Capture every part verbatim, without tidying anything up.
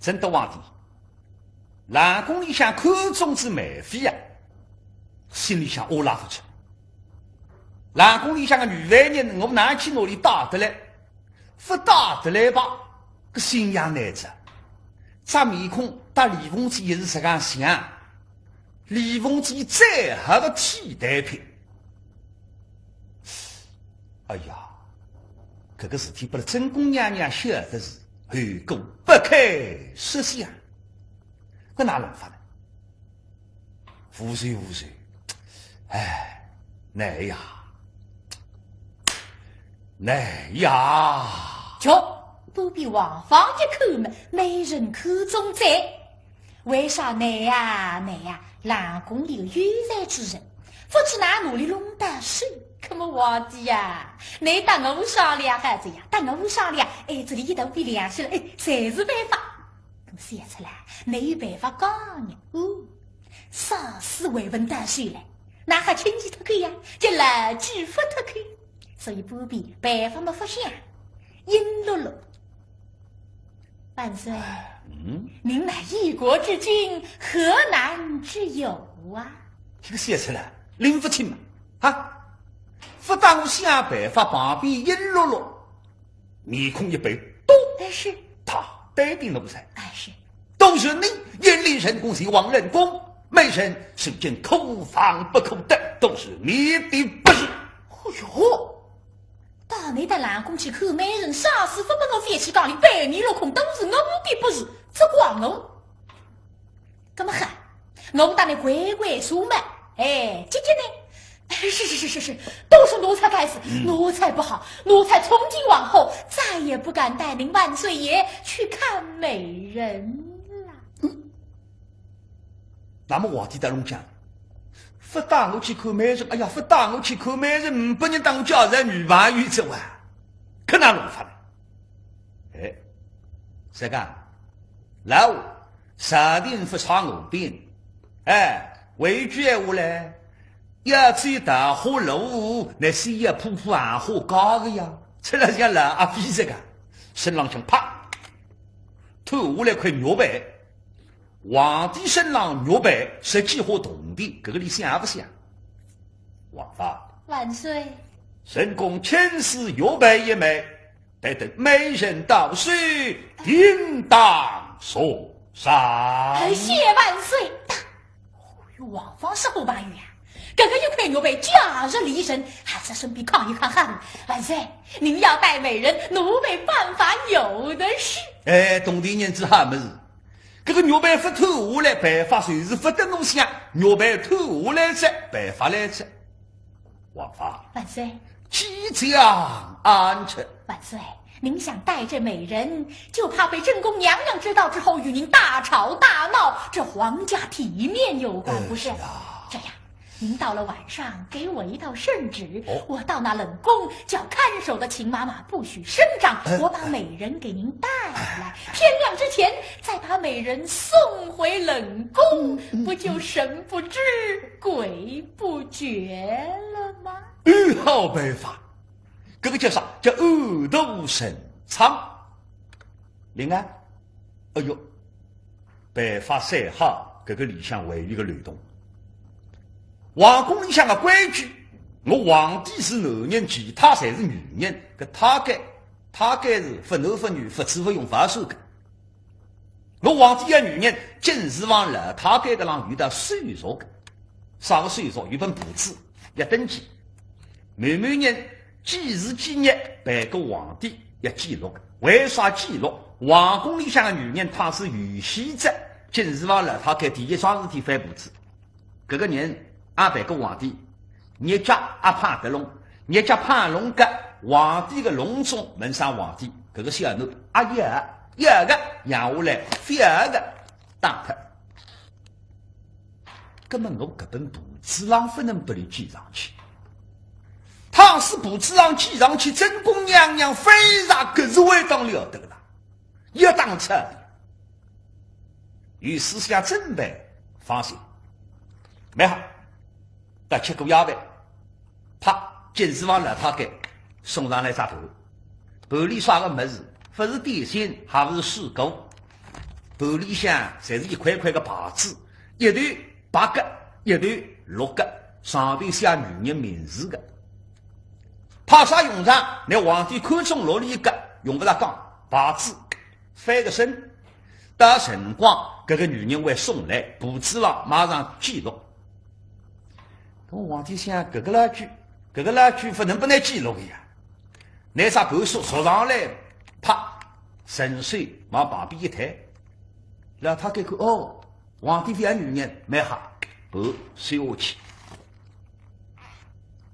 正德皇帝，冷宫里向看中仔梅妃啊，心里向阿拉勿出。冷宫里向个女犯人，我哪去拿俚带得来？勿带得来吧，搿心也难着。只面孔搭李凤姐也是实梗像，李凤姐最好个替代品。哎呀，搿个事体拨了正宫娘娘晓得是后果不堪设想，搿哪弄法呢？无罪无罪，哎，难呀，难呀！瞧，都比王芳一口嘛，美人口中罪。为啥难呀难呀？冷宫里个有才之人，勿知哪能里弄到手。那么皇帝呀，你搭我商量好仔呀，搭我商量，哎，这里一头比两些了，哎，侪是办法。那么想出来，你有办法讲呢？哦，啥事为文大水来，哪哈轻易脱口呀？就来句勿脱口。所以不必办法么勿想，阴落落。万岁，嗯，您乃一国之君，何难之有啊？这个写出来拎勿清嘛，哈，勿当我想办法，旁边阴落落，面孔一板，咚，哎是，他对顶奴才。哎是。都是你引领冷宫前往冷宫，美人受尽可防不可得，都是你的不是。哎哟，到你搭冷宫去看美人，啥事勿拨我翻去讲哩，板面落空，都是我的不是，只怪我。那么好，我搭你乖乖说嘛，哎，姐姐呢？是是是是是，都是奴才该死，奴才不好，奴才从今往后再也不敢带您万岁爷去看美人了。那么皇帝搭侬讲，勿带我去看美人，哎呀，勿带我去看美人，呒拨人当我叫仔女朋友哉哇，搿哪弄法呢？哎，实梗，老实定勿差我兵，哎，为句闲话嘞，要走桃花路，乃先要铺铺闲话讲个呀，出来像老阿飞实梗，身浪向啪，脱下来块玉佩。 皇帝身浪玉佩，十几化铜钿，搿个俚想勿想？王法，万岁，朕宫亲赐玉佩一枚，待等美人到手，定当重赏。谢万岁。大，哦哟，王法是好朋友呀，搿个一块玉佩价值连城，还是身边扛一扛好了。万岁，您要带美人，奴婢办法有的是。哎，铜钿银子好物事， 搿个玉佩勿脱下来，办法就是勿得侬想，玉佩脱下来哉，办法来哉。王法，万岁，计将安成。万岁，您想带着美人，就怕被正宫娘娘知道之后与您大吵大闹，这皇家体面有关，不是？哎呀，这样，您到了晚上给我一道圣旨，哦我到那冷宫叫看守的秦妈妈不许声张，哎我把美人给您带来，天亮之前再把美人送回冷宫，不就神不知鬼不觉了吗？有好办法，搿个叫啥？叫暗度陈仓。另外，哎哟，办法再好，搿个里向还有一个漏洞。皇宫里向个规矩，我皇帝是男人，其他侪是女人，搿太监，太监是勿男勿女，勿娶勿用勿算个。我皇帝要女人，敬事房老太监搿浪有得手续个，啥个手续？有本簿子，要登记。某某人几时几日办过皇帝，要记录个。为啥记录？皇宫里向个女人，倘使有喜哉，敬事房老太监第一桩事体翻簿子。搿个人阿办过皇帝，日脚阿碰得拢，日脚碰拢个皇帝个隆重，问声皇帝，搿个小囡阿要，要个，养下来，勿要个，打脱。葛末我搿本簿子浪勿能拨伊记上去。倘使簿子浪记上去，正宫娘娘非常搿是会当了得个啦，要打出。有思想准备，放心。蛮好，搭吃过夜饭，啪，敬事房老太监送上来只盘，盘里啥个物事？勿是点心，还勿是水果。盘里向侪是一块块个牌子，一头白个，一头绿个，上头写女人名字个。派啥用场？拿皇帝看中绿里一个，用勿着讲，牌子翻个身，到辰光搿个女人会送来，簿子浪马上记录。搿么皇帝想，搿个老鬼，搿个老鬼勿能拨倷记录个呀。拿只盘索索上来，啪，顺手往旁边一摊。老太监看，哦，皇帝勿要女人，蛮好，盘收下去。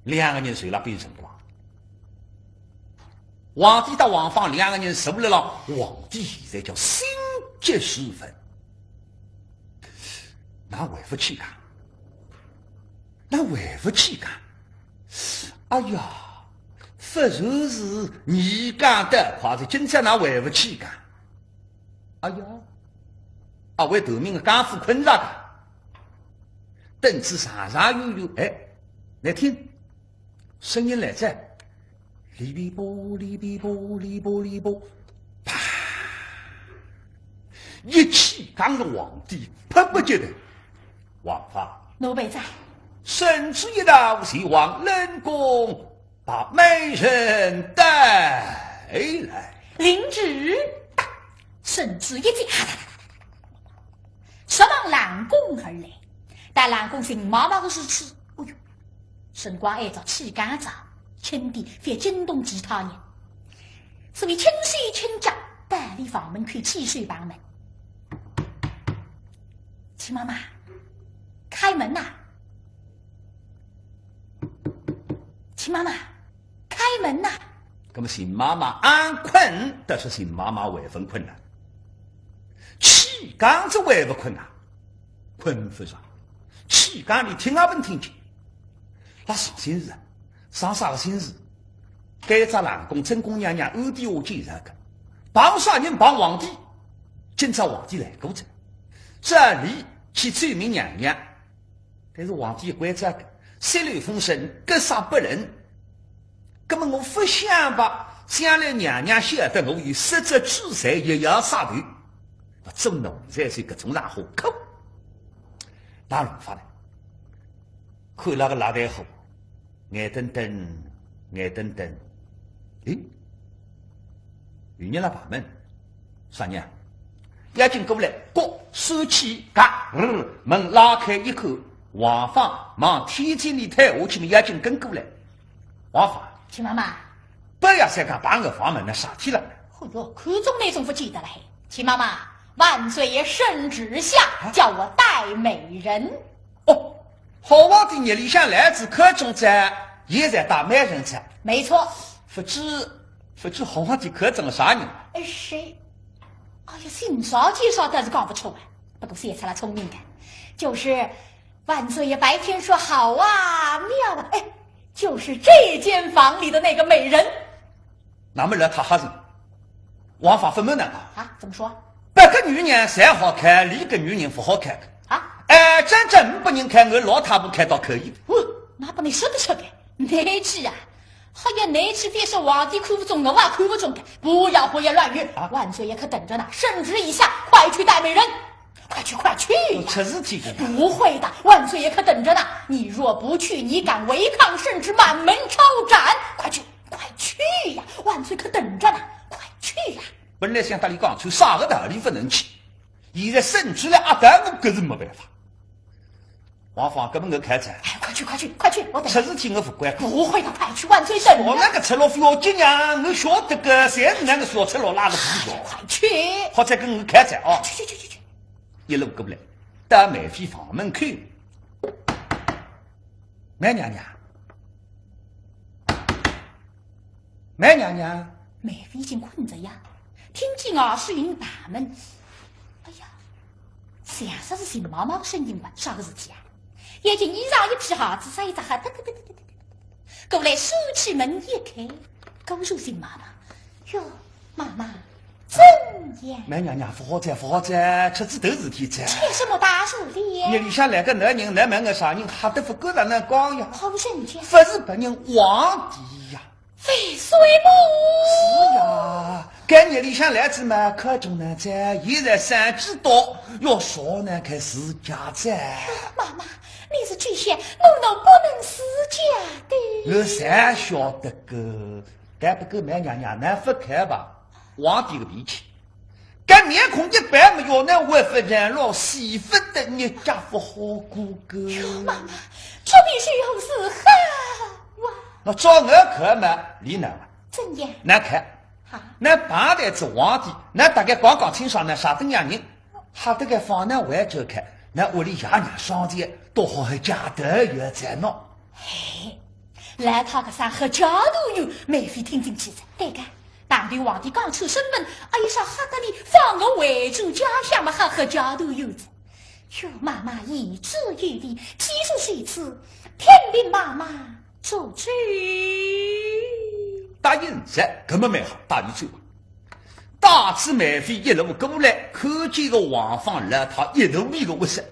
两个人坐辣边辰光，皇帝搭王芳两个人坐辣浪，皇帝现在叫心急如焚。哪回勿去讲？哪回勿去讲？哎呀，勿就是你讲得快哉，今朝哪回勿去讲？哎呀，阿会头名个家父困着个，凳子上上有有，哎，来听，声音来哉，哩哩啵，哩哩啵，哩啵哩啵，啪！一记讲着皇帝，拍拍节头，王芳，奴婢在。圣旨一道，前往冷宫，把美人带来。领旨。圣旨一接，哈哒哒哒哒哒，直往冷宫而来。到冷宫寻妈妈个时辰，哎哟，辰光还早，起更哉，轻点覅惊动其他人。所以轻手轻脚，到里房门口，起手碰门。秦妈妈，开门呐！ 秦妈妈，开门呐！那么秦妈妈安困，但是秦妈妈还勿困呢。起更仔还勿困啊？困勿着。起更俚听也勿听见。那伤心事啊，伤啥个心事？该只冷宫正宫娘娘暗地下介绍个，碰啥人？碰皇帝。今朝皇帝来过哉，照例去催命娘娘。 但是皇帝关照个，泄露风声，格杀不论。那么我勿想吧，将来娘娘晓得我有失职之罪，也要杀头。勿做奴才是搿种场化，可恶。哪弄法呢？看那个老太后，眼瞪瞪，眼瞪瞪。诶，有人来拍门。 啥人啊？要紧过来，咯，手起嘎，门拉开一看，王芳望天井里退下去么，要紧跟过来。王芳，秦妈妈。半夜三更碰着房门，哪事体了？哎哟，看中倷总勿见得了嘿。秦妈妈，万岁爷圣旨下，啊？叫我带美人。哦，好皇帝日里向来仔，看中仔，现在带美人仔。没错。勿知 勿知好皇帝看中了啥人？哎，谁？哎呀，姓啥叫啥倒是讲勿出啊。不过小赤佬聪明个，就是万岁爷白天说好啊，妙啊，哎，就是这间房里的那个美人。那么来他哈人，王芳勿满哪个？啊，怎么说？别个女人侪好看，俚个女人勿好看个。啊？哎，真正呒不人看，我老太婆看倒可以。哦，那不能说得出个，难气啊！ 哎呀，难气，覅说皇帝看勿中，我也看勿中个。不要胡言乱语。啊？万岁爷可等着呢，圣旨已下，快去带美人，快去，快去呀！出事体个。不会的，万岁爷可等着呢。你若不去，你敢违抗圣旨，满门抄斩。快去，快去呀！万岁可等着呢，快去呀！本来想搭俚讲出啥个道理勿能去，现在圣旨来压倒我，搿是没办法。 王芳，搿么我开哉。哎，快去，快去，快去，我等。出事体我勿管。不会的，快去，万岁等着。我那个赤佬覅急呀，我晓得个，侪是那个小赤佬拉个皮条。快去。好哉，搿我开哉啊。去去去去去。一路过来，到梅妃房门口。梅娘娘， 梅娘娘。梅妃已经困着呀，听见外头有人拍门。哎呀，像煞是秦妈妈的声音吧？啥个事体啊？眼睛一眨，一皮鞋子，啥一只鞋，哒哒哒哒哒哒哒哒，过来，手起门一开，告诉秦妈妈。哟，妈妈，怎样？梅娘娘，勿好哉，勿好哉，出仔大事体哉。出什么大事了？日里向来个男人，难问个啥人，吓得勿敢哪能讲呀。好人家。勿是别人，皇帝呀。 万岁么？是呀，搿日里向来仔嘛，看中呢哉，现在三句多，要说呢，开始假哉。妈妈，你是巨蟹，我能不能是假的？我才晓得个，该不够蛮娘娘，难勿开吧？皇帝个脾气，搿面孔一板么，要难会勿然咯，死勿得，日脚勿好过个。妈妈，这便是如何啊？那照我看嘛，理难啊。怎样？难开。 哈。那碰着仔皇帝，那大概讲讲清爽呢，啥等样人，吓得个方呢还走开，那屋里爷娘双全，都好好家头有在闹。嘿，老太搿声合家团圆，梅妃听进去哉。对个，当头皇帝讲出身份，哎呀，啥吓得哩，放我回转家乡嘛，还合家团圆哉。哟，妈妈言之有理，既是如此，听凭妈妈 做主。答应哉，搿么蛮好，带伊走吧。带仔梅妃一路过来，看见个王芳来，他一头一个wussa。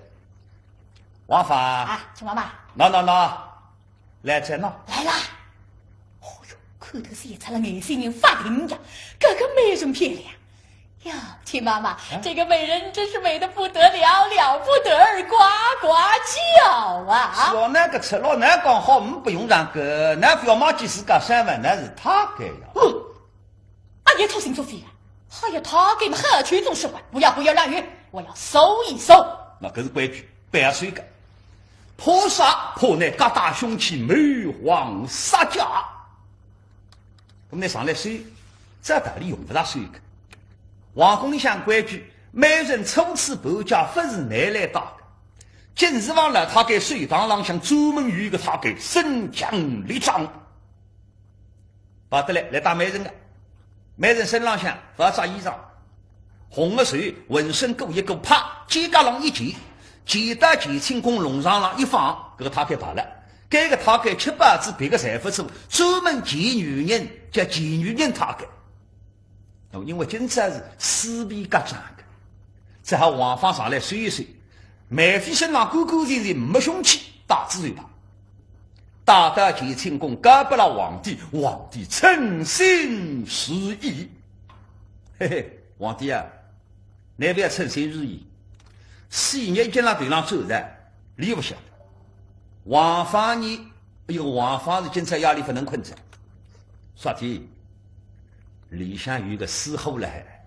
王芳，啊，亲妈妈。喏喏喏，来哉喏。来啦。哦哟，看得是一出了眼睛人发定呀，搿个美人漂亮。 哟，亲妈妈，啊？这个美人真是美得不得了，了不得，呱呱叫啊！是哦，那个赤佬，那刚好，嗯，不用让个，那不要忘记自家身份，那是他个呀。嗯，阿爷粗心作废啊！还要他个嘛，好，全种说话，不要不要乱语，我要搜一搜。那可是规矩，不要随个。怕啥？怕那各大凶器谋皇杀驾。 那么呢，上来收，这道理用勿着收个。皇宫里向规矩，美人初次搬家，勿是拿来带个。金丝望了，他个水塘浪向专门有一个他个升降立章。跑得来，来带美人个。美人身浪向勿着衣裳， 红个绸，浑身裹一裹，啪，肩胛浪一系，系到乾清宫龙床浪一放，搿个太监跑了。搿个太监吃饱仔别个侪勿做，专门系女人，叫系女人太监。那么因为今朝是私变家长个，只好王芳上来收一收，梅妃身浪干干净净，没凶器，带仔走吧。带到乾清宫，交拨了皇帝，皇帝称心如意。嘿嘿，皇帝啊， 倷覅称心如意，死人已经辣头浪走哉，俚勿晓得。王芳呢，哎哟，王芳是今朝夜里勿能困哉。啥体？里向有个私货辣海，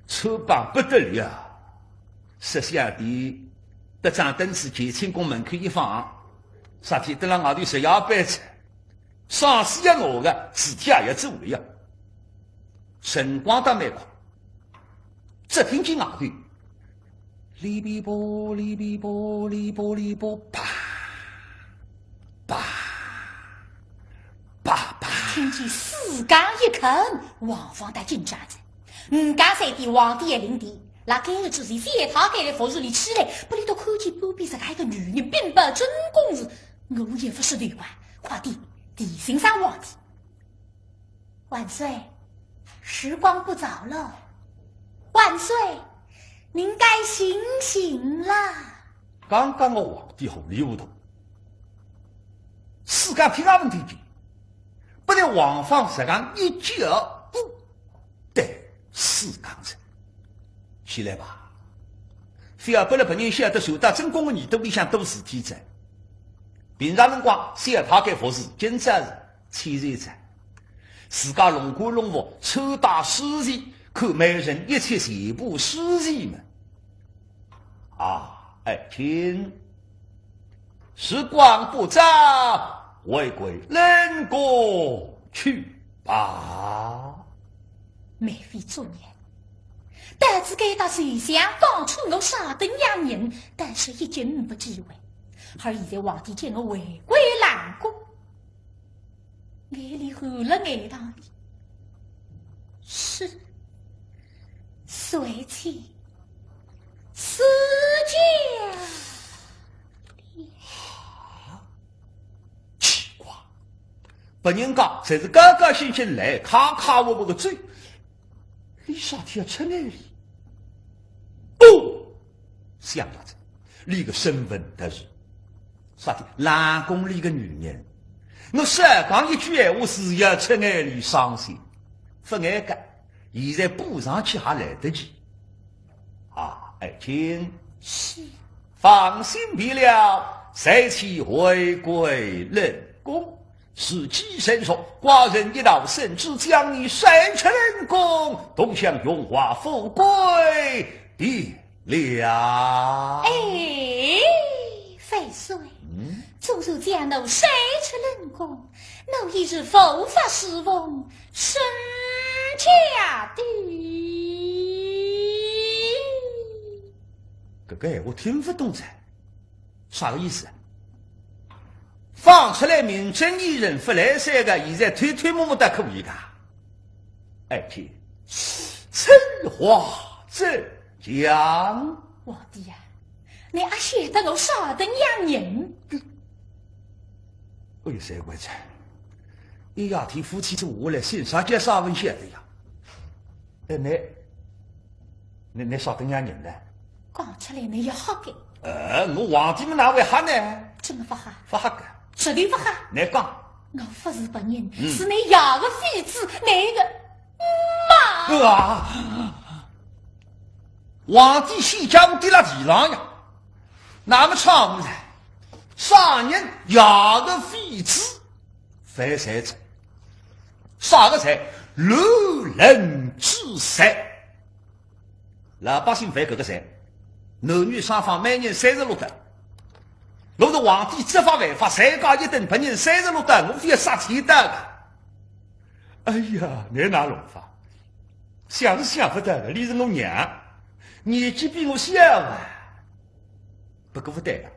穿帮不得了啊！十三点，搭张凳子乾清宫门口一放，啥体？等辣外头十夜班哉，上司要拿个，事体也要做个呀。辰光倒蛮快， 只听见外头，哩哔啵，哩哔啵，哩啵哩啵，啪，啪，啪啪。听见四更一刻，王芳倒紧张哉。五更三点，皇帝也临殿，辣该个之前，小太监来服侍俚起来，拨俚笃看见半边实梗一个女人，禀报正宫事，我也勿是头啊，快点提醒声皇帝。 万岁，时光不早了。万岁，您该醒醒啦。刚刚个皇帝糊里糊涂，四更天也勿听见，拨俚王芳实梗一叫，嗯，对，四更哉，起来吧。覅拨了别人晓得，传到正宫个耳朵里向多事体哉。平常辰光，小太监服侍，今朝是 千岁哉，自家弄官弄佛，穿戴梳洗，看美人一切全部梳洗嘛。啊，爱卿，时光不早，回归冷宫去吧。梅妃作孽，但是该搭首相当初我啥等样人，但是一见没机会，而现在皇帝叫我回归冷宫， 眼泪含了眼袋里。是，随即，是这样。奇怪，别人家侪是高高兴兴来，快快活活个走，俚啥体要出眼泪？哦，想到哉，俚个身份特殊。 啥体？冷宫里个女人，我少讲一句闲话，是要出眼泪伤心。勿碍个，现在补上去还来得及。啊，爱卿。是。放心便了，随即回归冷宫。时机成熟，寡人一道圣旨，将你甩出冷宫，同享荣华富贵的 了。哎，万岁，嗯？纵然将奴甩出冷宫，奴亦是无法侍奉沈家的。搿个闲话听勿懂哉，啥个意思啊？放出来名正言顺勿来三个，现在偷偷摸摸的可以个？ 爱卿，此话怎讲？皇帝呀，你阿晓得我啥等样人？哎呀，才怪哉，一夜天夫妻做下来，姓啥叫啥勿晓得呀？哎，你，你，你啥等样人呢？讲出来你要吓个。呃，我皇帝么哪会吓呢？怎么勿吓？勿吓个。绝对勿吓。你讲。 我勿是别人，嗯。是你爷个妃子，你个妈。啊！皇帝显家我跌辣地浪呀，那么闯祸哉，啥人？爷个妃子，犯罪哉，啥个罪？乱伦之罪。 老百姓犯搿个罪，男女双方每人三十六担。若是皇帝执法犯法，罪加一等，别人三十六担，我非要杀千刀个。哎呀，你哪弄法？想是想勿到个，伊是我娘，年纪比我小啊。不过勿对个，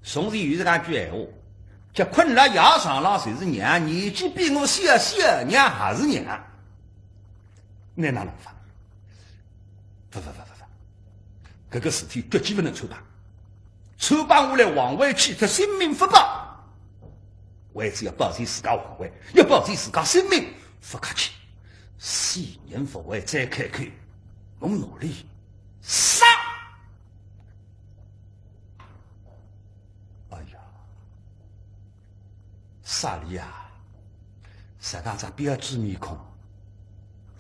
从前有实梗句闲话，叫“困辣爷床浪就是娘”，年纪比我小，小娘还是娘。你哪弄法？ 勿勿勿勿勿，搿个事体绝对勿能穿帮。穿帮下来，皇位弃脱，性命勿保。为仔要保全自家皇位，要保全自家性命，勿客气，死人勿会再开口，我拿伊杀！哎呀， 啥理啊？实梗只标致面孔，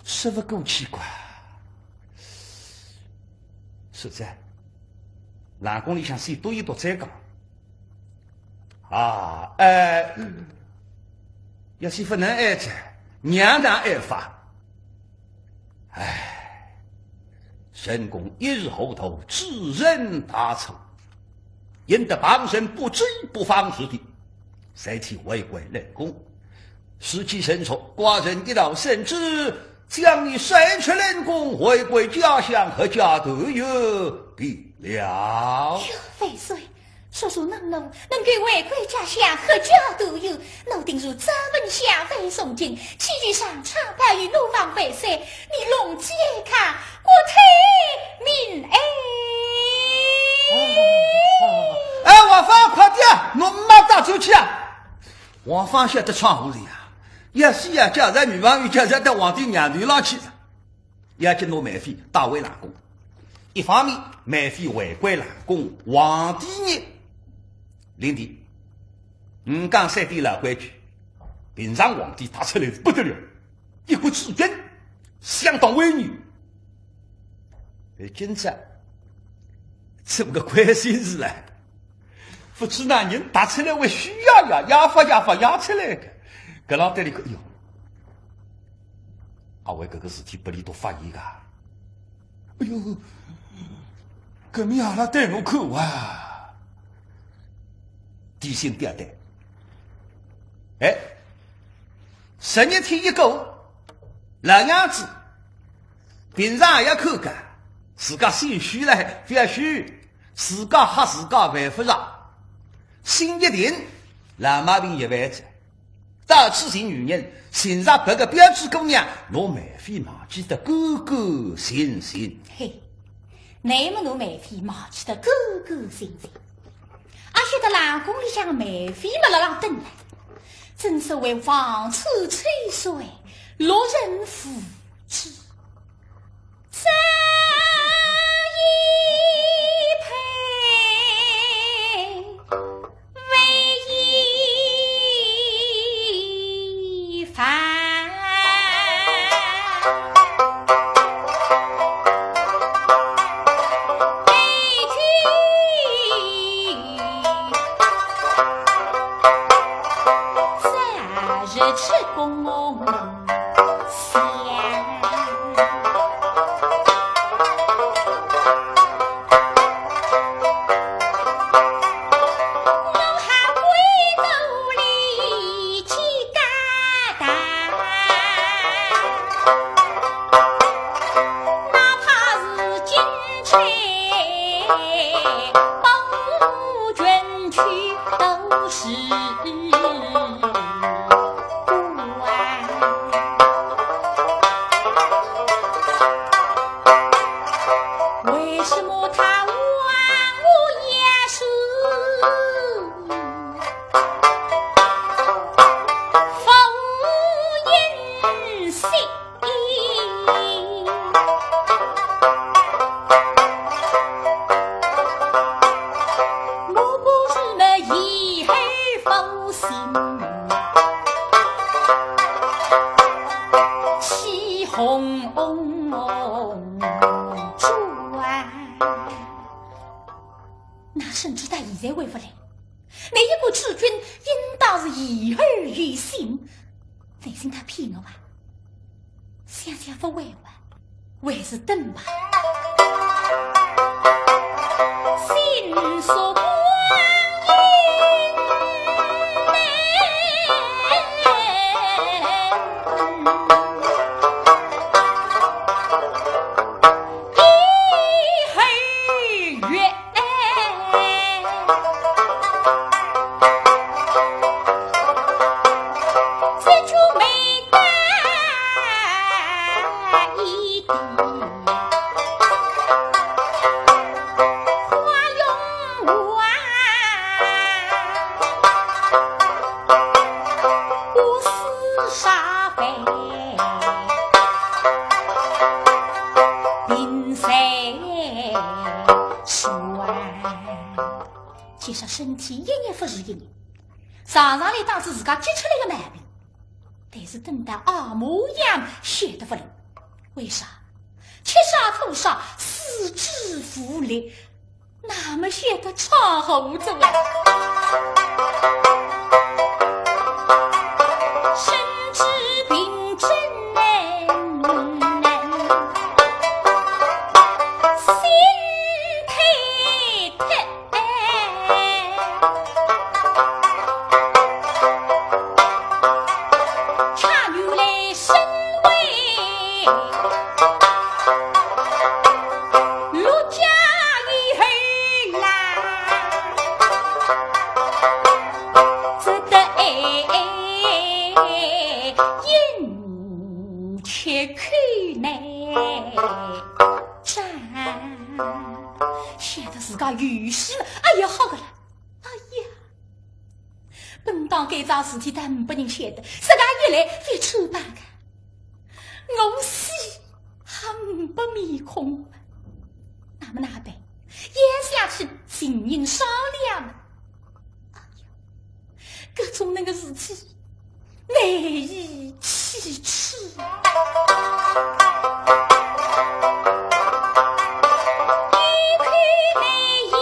说勿过去个。是哉，冷宫里向先读一读再讲。啊，呃，要是勿能挨着，娘哪挨法？ 唉，深宫一日糊涂，知人大错，引得旁人不知不防之地，随即回归冷宫。时机成熟，寡人一道圣旨，将你甩出冷宫，回归家乡，阖家团圆便了。哟，万岁， 叔叔能够能够回归家乡，阖家团圆，奴定是朝闻下为崇敬，气宇上苍，拜于奴王万岁，你龙体安康，国泰民安。哎，王芳，快点，侬妈打出去啊！王芳晓得闯祸了呀，要死呀，叫咱女朋友叫咱到皇帝娘头浪去了。 要紧拿梅妃带回冷宫。一方面，梅妃回归冷宫，皇帝呢？领地，五更三点老规矩，平常皇帝踏出来是不得了，一国之君，相当威严。而今朝，出个怪心事来，勿知哪能踏出来会虚压压，压法压法压出来个。搿浪对伊看，哎哟， 阿为搿个事体拨伊笃发现个。哎哟，搿面阿拉对我看啊，提心吊胆。哎，十日天一过，老样子，平常也要看个，自家心虚了，勿要虚，自家吓自家犯勿着。心一定，老毛病一犯仔。 到处寻女人，寻着别个标致姑娘，拿梅妃忘记得干干净净。嘿，乃末拿梅妃忘记得干干净净。阿晓得冷宫里向个梅妃末辣浪等唻，正所谓王子千岁，落人无知。 这一配为一番。日出宫香。我还归故里去感叹，哪怕是金钗宝卷去都是 为什么他忘我也是浮云兮？ 我不是那以后负心，起红红转。那甚至到现在还勿来，那一个知君应当是以后有信，难道他骗我啊？ 想想勿会哇，还是等吧。心所观音门，以后月。 这就没得一点花容啊，不是啥非。 其实身体一日勿如一日，常常来当是自家急出来个毛病。但是等到阿嬷养晓得勿灵，为啥？吃啥吐啥，四肢无力，那么晓得闯祸哉啊。身体病症，心太太 恰如来身为陆家以后啦，只得哎，饮吃苦耐 站，晓得自家有事，哎呀，好个了，哎呀，本当该桩事体但呒拨人晓得，自家一来勿穿帮个，我死还呒拨面孔，那么哪办？要想去寻人商量嘛。哎呀，搿种能个事体， 难以启齿。一口难言，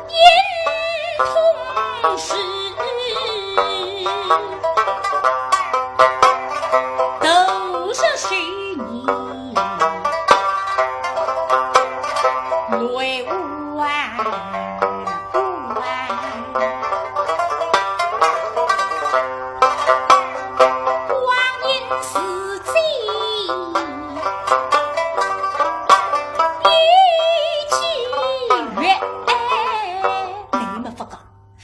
言痛时，都是谁 泪汪汪。光阴似箭，一记月。你们勿讲，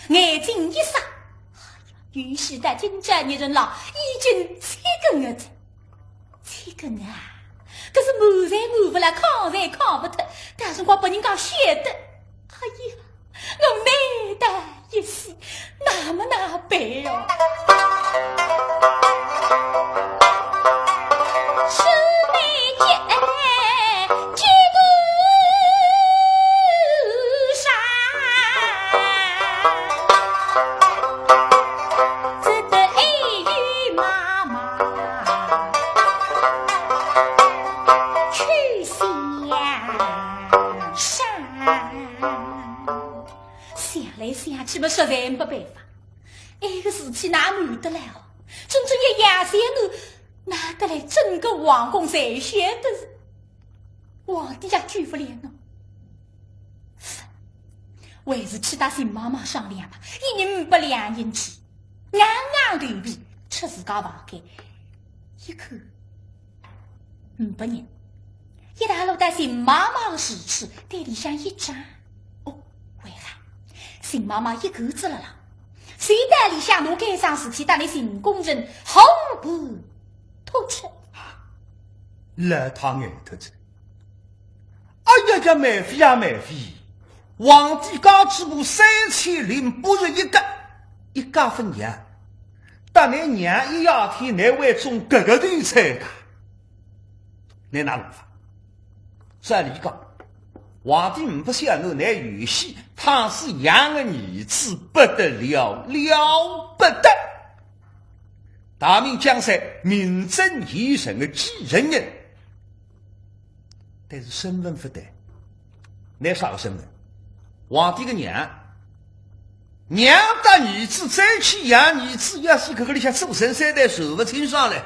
眼睛一眨，哎呀，有喜的今朝日人了，已经七个月哉。 七个月啊，搿是瞒侪瞒勿牢，囥侪囥勿脱，到辰光拨人家晓得，哎呀，我难得一死，那么哪办哟？是你结，结个啥？ 只得哎呦妈妈去想想。想来想去么实在没办法。埃个事体哪瞒得来哦？真正要杨三郎拿得来，整个皇宫侪晓得是皇帝也救勿了呢。还是去搭邢妈妈商量吧，一人五百两银子，硬硬头皮出自家房间。一看，五百人，一道路到邢妈妈个住处，对里向一张。哦，为啥？邢妈妈一个子了啦，谁到里向拿该桩事体搭倷邢公人和盘托出？老太呆脱仔。哎呀呀，梅妃呀，梅妃，皇帝家主婆三千零八十一个，一家分两，搭倷娘一夜天，倷还中搿个头彩个，倷哪弄法？照理讲，皇帝呒不想拿倷有喜，倘使养个儿子不得了，了不得，大明江山名正言顺个继承人。 但是身份勿对，倷啥个身份？皇帝个娘，娘搭儿子再去养儿子，要死，搿个里向祖孙三代说勿清爽嘞，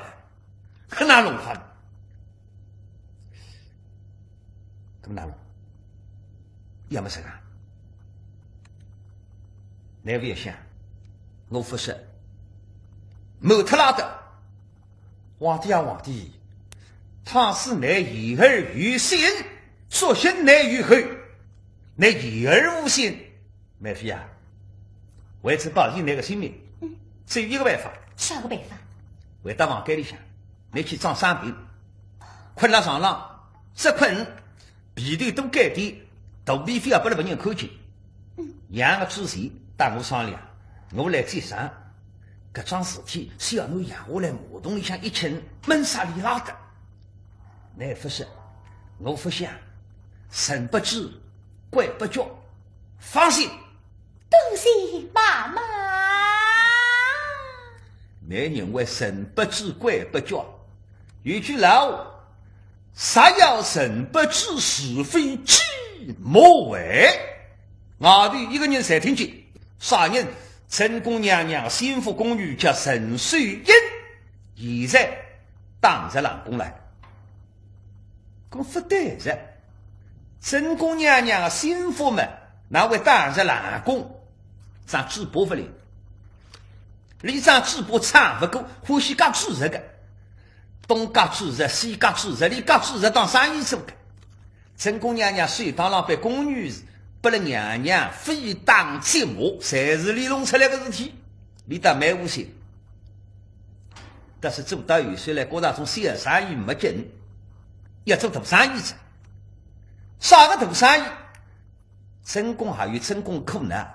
搿哪弄法呢？搿哪弄？要么啥个？倷勿要想，我勿说，瞒脱拉倒。 皇帝啊，皇帝，倘使倷言而有信，作兴倷有后，倷言而无信，梅妃啊，为仔保全倷个性命，嗯。只有一个办法。啥个办法？回到房间里向，倷去装伤病，困辣床浪，只困，被头都盖低，肚皮覅拨了别人看见。嗯。养个之前，搭我商量，我来接生。 搿桩事体，小囡养下来马桶里向一浸，闷煞里拉倒。倷勿说，我勿想，神不知，鬼不觉，放心。多谢妈妈。倷认为神不知鬼不觉？有句老话， 若要神不知，是非己莫为。外头一个人侪听见，啥人？正宫娘娘个心腹宫女叫陈秀英，现在打入冷宫来。搿勿对哉，正宫娘娘个心腹嘛，哪会打入冷宫？张嘴巴勿灵，俚张嘴巴唱勿过，欢喜讲主持个。 东家主持，西家主持，俚家主持当生意做个。正宫娘娘手当浪拨宫女是，拨了娘娘非打即骂，侪是俚弄出来个事体。俚倒蛮无心，但是做到后首来，觉着种小生意没劲，要做大生意哉。啥个大生意？ 正宫还有正宫苦恼，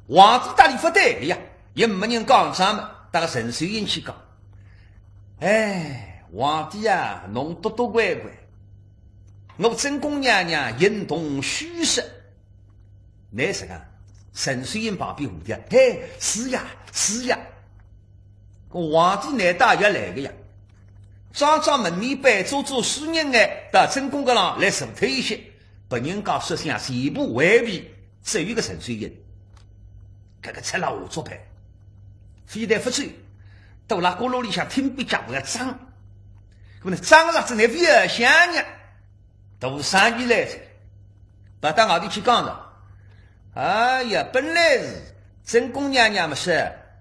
皇帝搭俚勿对个呀，也没人讲啥么，搭个陈秀英去讲。哎，皇帝啊，侬多多乖乖，我正宫娘娘形同虚设。倷实梗？陈秀英旁边附和，嘿，是呀，是呀。搿皇帝难得也来个呀，装装门面板，做做书人哎，到正宫搿浪来坐脱一歇。 别人家说相全部回避，只有个陈秀英，搿个出了下作派，非但勿走，倒辣角落里向听壁脚还装。搿么呢，装啥子呢？勿要想呢，大生意来哉，跑到外头去讲哉。哎呀，本来是 正宫娘娘么说，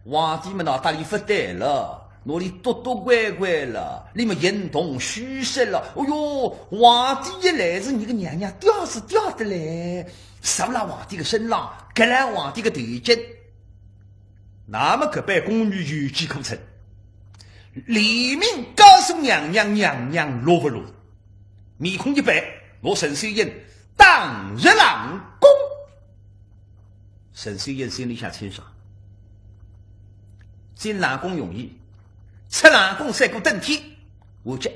皇帝么拿搭俚勿对了，拿俚多多乖乖了，俚么形同虚设了。哦哟，皇帝一来是伲个娘娘吊是吊得来，受了皇帝个身浪，搿来皇帝个头颈。那么搿班宫女有机可乘，联名告诉娘娘，娘娘落勿落？ 面孔一板，拿陈秀英打入冷宫。陈秀英心里向清爽，进冷宫容易，出冷宫赛过登天，我这，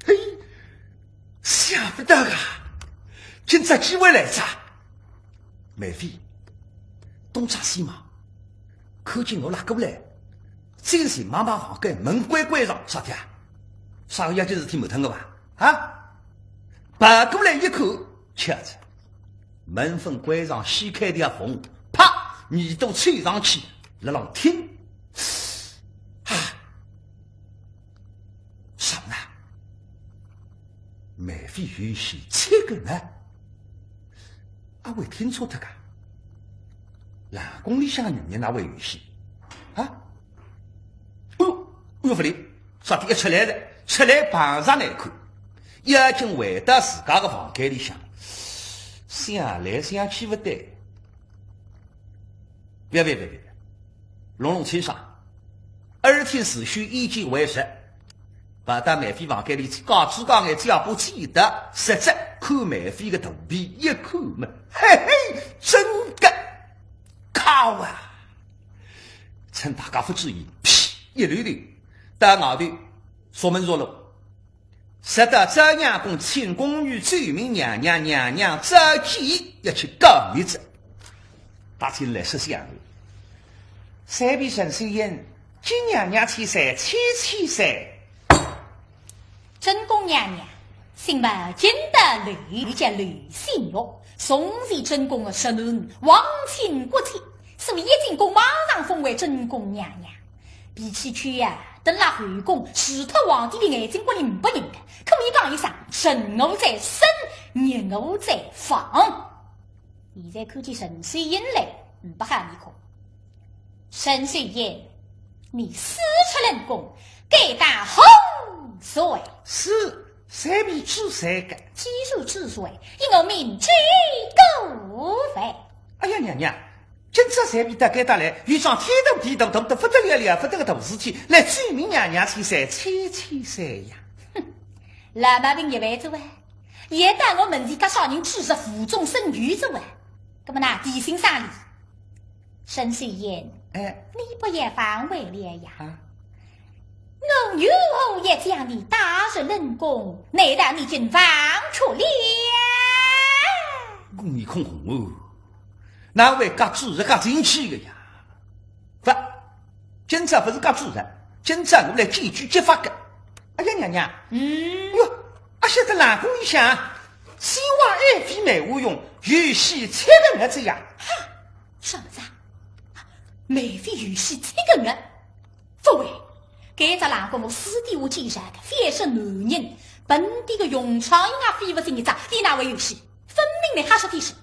嘿，想勿到啊，今朝机会来哉。 梅妃，东张西望，看见我拉过来，进前妈妈房间门关关上，啥体啊？啥个要紧事体瞒脱我伐？啊？跑过来一看，巧哉，门缝关上，掀开条缝，啪，耳朵凑上去，辣浪听。啊，啥物事啊？梅妃有喜七个月？阿会听错脱个？冷宫里向女人哪会有喜？啊？哦，哦，勿灵，啥体一出来了，出来碰着难看，要紧回到自家个房间里向，想来想去勿对。别别别别别，弄弄清爽，耳听四虚，眼见为实。跑到梅妃房间里去，假仔假眼，只要把记得，实则看梅妃个肚皮一看嘛，嘿嘿，真个，靠啊！趁大家勿注意，噗，一溜头到外头，锁门锁路。直到昭阳宫请宫女奏明娘娘，娘娘召见，要去告密哉。大清来说相。三婢陈秀英，敬娘娘千岁，千千岁。正宫娘娘，姓毛，今得刘，叫刘新月，从前正宫个侄囡，皇亲国戚，所以一进宫马上封为正宫娘娘。脾气倔呀，蹲辣后宫，除脱皇帝个眼睛骨里呒拨人个，可以讲一声，臣我在身，逆我在房。现在看见陈秀英来，呒拨好面孔。陈秀英，你私出冷宫，该当何罪？是，三婢知罪个。既然知罪，依我明知故犯。哎呀，娘娘，今朝三婢到该搭来，有桩天大地大，大得勿得了，了勿得个大事体，来奏明娘娘千岁，千千岁呀。哼，老毛病一犯仔哇，也当我门前介啥人知罪，无中生有仔哇。葛末哪提醒啥哩？ 沈水燕，哎。你不要反悔了呀。啊？我如何也将你带入冷宫，难道你竟忘却了？我面孔红哦，哪会介主意介进去个呀？勿，今朝勿是介主意，今朝我来见机揭发个。哎呀，娘娘，嗯。哟，阿晓得冷宫里向，先王爱妃梅花荣，有喜七个儿子呀。哈， 啥物事啊？梅妃有喜七个儿？勿会，该只冷宫我私底下介绍个，反正男人，本地个荣昌爷啊，飞勿进一只，伊哪会有喜？分明来瞎说天说。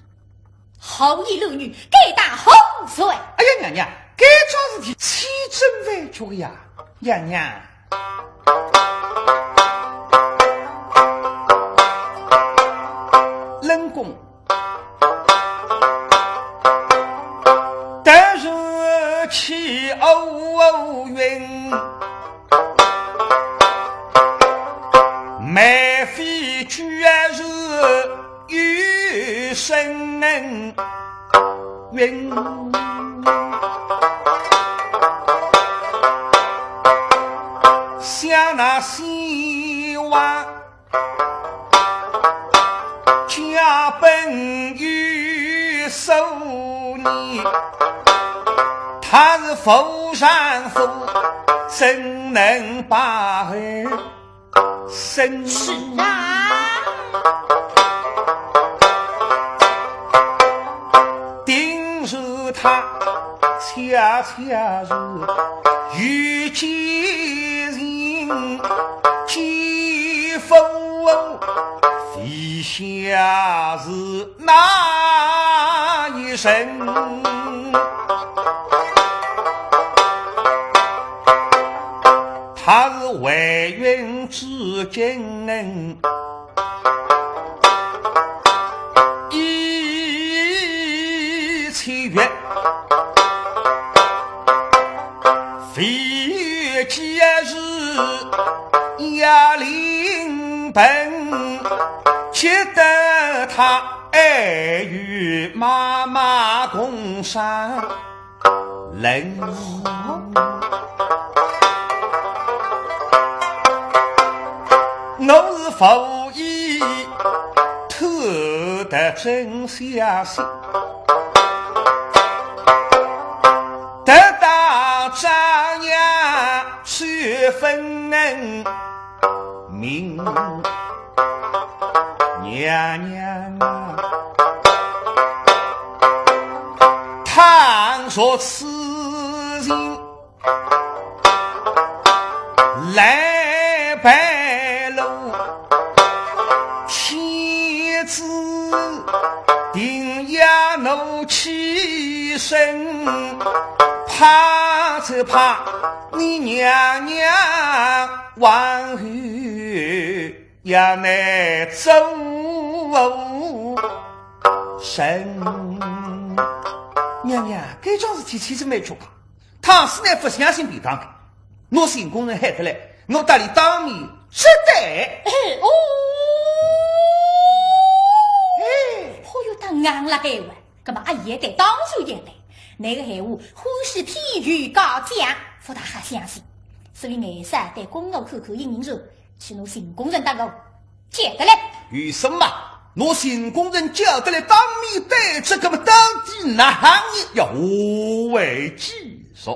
好言乱语，该当何罪？哎呀，娘娘，该桩事体千真万确个呀，娘娘。冷宫 但是气乌云，梅妃居然是有身云。想那先王 家本有数年，他是夫丈夫，怎能把儿生？是啊。定是他 恰恰是遇见人，见夫，非下是哪一人？他是怀孕至今 已七月，非有几日要临盆，急得他爱与妈妈共商 冷。我是无意偷得真消息，得到张扬十分能 命。娘娘啊，若此情来白露，天子定要怒气生，怕只怕你娘娘往后 也难做成。娘娘，搿桩事体其实蛮曲折，倘使倷勿相信便当个，拿寻功臣喊得来，我搭俚当面接待。哎，哦，哎，好有当硬了海哇。葛末阿爷对当然也对，倷个闲话，欢喜天有嘉奖，勿大好相信。所以眼色对公侯看看，应允说，去拿寻功臣搭我 叫得来。有什么？拿寻功臣叫得来，当面对质，葛末到底哪亨要何为继续？